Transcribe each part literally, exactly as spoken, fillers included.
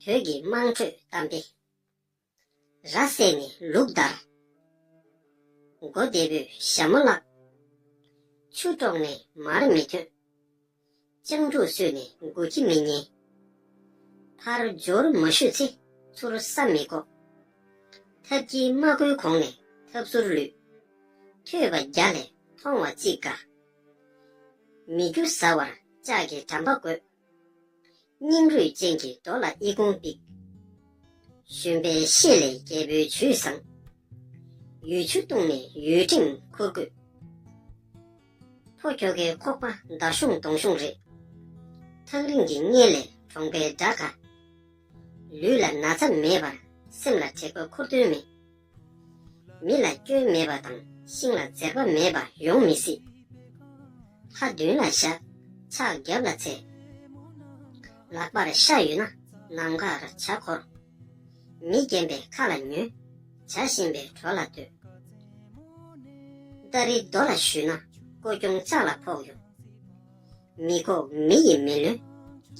བོད་ཀྱི་དམངས་ཁྲོད་གཏམ་དཔེ། ར་བསད་ནས་ལུག་འདར། མགོ་བདེ་པོས་ཞྭ་མོ་བརླག། ཆུ་དཀྲོགས་ནས་མར་མི་ཐོན། སྤྱང་ཕྲུག་གསོས་ནས་སྒོ་ཁྱི་མི་ཉན། ཕར་འབྱོར་མ་ཞུས་ཚེ་ཚུར་ས་མི་བཀོག། ཐབས་ཀྱིས་མ་གོས་གོང་ནས་ཐབ་ཟུར་ལུས། ཐོས་པ་བརྒྱ་ལས་མཐོང་བ་གཅིག་དགའ། མི་རྒྱུ་ཟ་བར་ལྕགས་ཀྱི་གྲམ་པ་བགོས། སྙིང་རུས་ཅན་གྱི་རྡོ་ལ་ཨི་ཁུང་འབིགས། གཞོན་པའི་གཤེད་ལས་རྒྱལ་པོའི་ཇུས་བཟང་། ཡུལ་ཆུ་བཏུང་ནས་ཡུལ་ཁྲིམས་ཁུར་དགོས། ཕོ་ཁྱོ་གའི་ཁོག་པ་མདའ་གཞུང་མདུང་གཞུང་རེད། ཐག་རིང་གི་གཉེན་ལས་གྲོང་པའི་དགྲ་དགའ། ལུས་ལ་ན་ཚ་མེད་པར་སེམས་ལ་དྲེགས་པ་འཁོར་དོན་མེད། མི་ལ་སྐྱོན་མེད་པ་དང་ཤིང་ལ་འཛེར་པ་མེད་པ་ཡོང་མི་སྲིད། ལྷ་མདུན་ལ་བཞག་ཕྱག་རྒྱབ་ལ་འཚལ། ལག་པར་ཤ་ཡོད་ན་ནམ་མཁར་བྱ་འཁོར། མི་རྒན་པའི་ཁ་ལ་ཉོན། བྱ་ཞིམ་པའི་གྲོ་ལ་སྡོད། སྟ་རི་རྡོ་ལ་གཞུས་ན་ཀོ་གྱོང་ལྕགས་ལ་ཕོག་ཡོང་། མི་ཁོག་མི་ཡིས་མི་ལོན།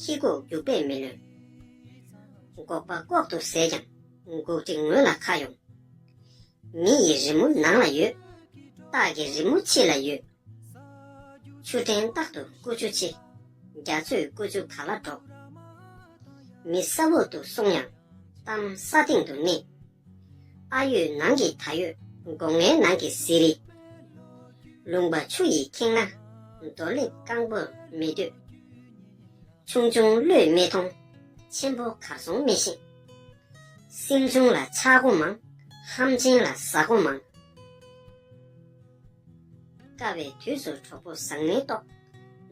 ཁྱི་ཁོག་རྒྱུག་པས་མི་ལོན། སྒོག་པ་ལྐོག་ཏུ་ཟས་ཀྱང་སྒོག་དྲི་ངོས་ལ་ཁ་ཡོང་། མི་ཡི་རི་མོ་ནང་ལ་ཡོད། སྟག་གི་རི་མོ་ཕྱི་ལ་ཡོད། ཆུ་ཕྲན་རྟག་ཏུ་ཀུ་ཅོ་ཆེ། རྒྱ་མཚོས་ཀུ་ཅོ་ག་ལ་སྒྲོག་མི་ས་འོག་ཏུ་སོང་ཡང་གཏམ་ས་སྟེང་དུ་གནས། ཨ་ཡོད་ནང་གི་ད་ཡོད། སྒོ་ངའི་ནང་གི་ཟི་རི། ལུང་པ་ཆུ་ཡིས་ཁེངས་ན་རྡོ་ལེབ་རྐང་པོར་མི་སྡོད། ཆུང་ཆུང་བློས་མི་ཐོངས། ཆེན་པོ་གར་སོང་མི་ཤེས། སེང་ཆུང་ལ་ཆག་སྒོ་མང་། ཧམ་ཆེན་ལ་ཟ་སྒོ་མང་། དཀའ་བའི་དུས་སུ་གྲོགས་པོ་བཟང་ངན་རྟོགས།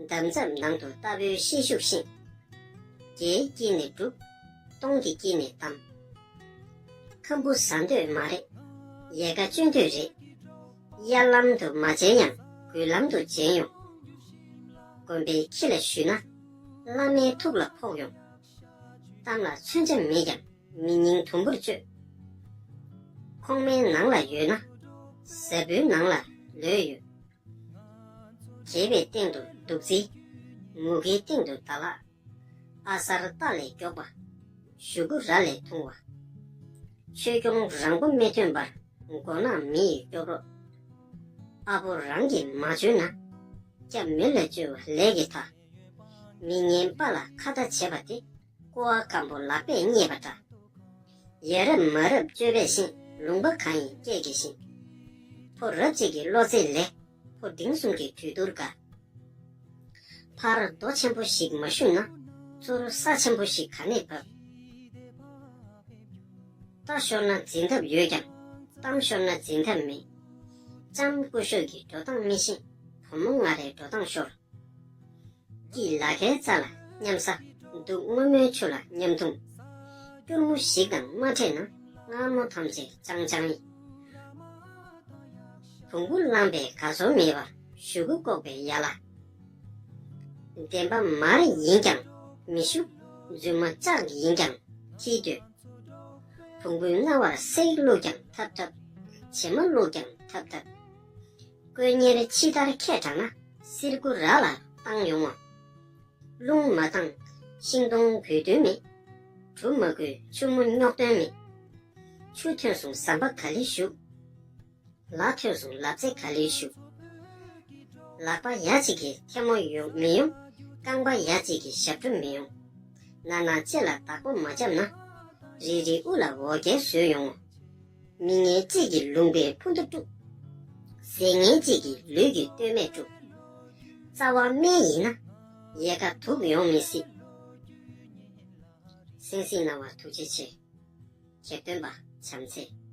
འདམ་རྫབ་ནང་དུ་རྟ་ཕོའི་ཤེད་ཤུགས་ཤེས། བརྒྱའི་དཀྱིལ་ནས་སྒྲུབ། སྟོང་གི་དཀྱིལ་ནས་གཏམ། ཁམ་བུ་ཟ་འདོད་མ་རེད། ཡལ་ག་གཅོད་འདོད་རེད། གཡར་ལམ་དུ་མ་མཇལ་ཡང་དགུན་ལམ་དུ་མཇལ་ཡོང་། དགོན་པའི་ཁྱི་ལ་གཞུས་ན་བླ་མའི་ཐུགས་ལ་ཕོག་ཡོང་། གཏམ་ལ་མཚོན་ཆ་མེད་ཀྱང་མི་སྙིང་དུམ་བུར་གཅོད། ཁོག་མའི་ནང་ལ་ཡོད་ན་ཟ་འབུའི་ནང་ལ་ལོས་ཡོད། གྱེས་པའི་སྟེང་དུ་གདུག་རྩི། མུ་གེའི་སྟེང་དུ་ཟླ་ལག་ཨ་གསར་རྟ་ལས་མགྱོགས་པ། གཞུ་གུ་ར་ལས་ཐུང་བ། ཆོས་སྐྱོང་རང་པོ་མི་ཐོན་པར་མགོ་ནག་མི་ཡི་སྐྱོབ་རོགས། ཨ་ཕོ་རང་གིས་མ་བཅོས་ན། སྐྱབས་མི་ལ་བཅོལ་བ་ལས་ཀྱི་མཐའ། མི་ངན་པ་ལ་ཁ་ཏ་བྱེད་པ་དེ། ཀོ་བ་སྐམ་པོ་ལག་པས་རྙེད་པ་འདྲ། ཡ་རབས་མ་རབས་སྤྱོད་པས་ཤེས། ལུང་པ་གང་ཡིན་སྐད་ཀྱིས་ཤེས། ཕོ་རབ་ཅིག་གི་བློ་རྩེ་ལས། ཕོ་འབྲིང་གསུམ་གྱི་གྲོས་བསྡུར་དགའ། ཕར་རྡོ་ཆེན་པོ་ཞིག་མ་གཞུས་ན། ཚུར་ས་ཆེན་པོ་ཞིག་ག་ནས་བབས། རྟ་ཤོར་ན་འཛིན་ཐབས་ཡོད་ཀྱང་། གཏམ་ཤོར་ན་འཛིན་ཐབས་མེད། ལྕམ་སྐུ་ཞབས་ཀྱི་འགྲོ་སྟངས་མི་ཤེས། བུ་མོ་ང་རའི་འགྲོ་སྟངས་ཤོར། སྐྱིད་ལ་ཁའི་རྩ་ལ་མཉམ་ཟ། སྡུག་སྔོན་མོའི་ཆུ་ལ་མཉམ་འཐུང་། སྐྱུར་མོ་ཞིག་དང་མ་འཕྲད་ན། མངར་མོ་ཐམས་ཅད་ཅང་ཅང་ཡིན། བོང་བུ་བླངས་པའི་དགའ་ཚོར་མེད་པར། གཞུ་གུ་བཀོག་པའི་ཡ་ལ། བདེན་པ་མར་ཡིན་ཀྱང་མི་ཞུ། རྫུན་མ་ལྕགས་ཡིན་ཀྱང་ཁྱིས་འདོད། བོང་བུའི་རྣ་བར་གསེར་བླུགས་ཀྱང་ཐབ་ཐབ། བྱེ་མ་བླུགས་ཀྱང་ཐབ་ཐབ། དཀོན་གཉེར་ཕྱི་ལྟར་ཁས་དྲངས་ན། གསེར་སྐུ་ར་ལ་བཏང་ཡོང་ངོ་། རླུང་མ་བཏང་ཤིང་སྡོང་འབུད་དོན་མེད། གྲུ་མ་བརྐོས་ཕྱུག་མོ་རྙོག་དོན་མེད། ཆུ་ཐོན་སོང་ཟམ་པ་ག་ལེ་བཞུགས། ལ་ཐོན་སོང་ལབ་ཙེ་ག་ལེ་བཞུགས། ལག་པ་ཡ་གཅིག་གིས་ཐལ་མོ་ཡོང་མི་ཡོང་། རྐང་པ་ཡ་གཅིག་གིས་ཞབས་བྲོ་མི་ཡོང་། ན་ན་ལྕེ་ལ་བདག་པོ་མ་བརྒྱབ་ན། རིལ་རིལ་དབུ་ལ་འོ་བརྒྱལ་བཟོས་ཡོང་ངོ་། མི་ངན་གཅིག་གིས་ལུང་པའི་ཕུ་མདའ་དཀྲུགས། ཟས་ངན་གཅིག་གིས་ལུས་ཀྱི་སྟོད་སྨད་དཀྲུགས། རྩ་བ་སྨན་ཡིན་ན། ཡལ་ག་དུག་ཡོང་མི་སྲིད། གསན་གཟིགས་གནང་བར་ཐུགས་རྗེ་ཆེ། གྱེར་འདོན་པ་བྱམས་བརྩེ།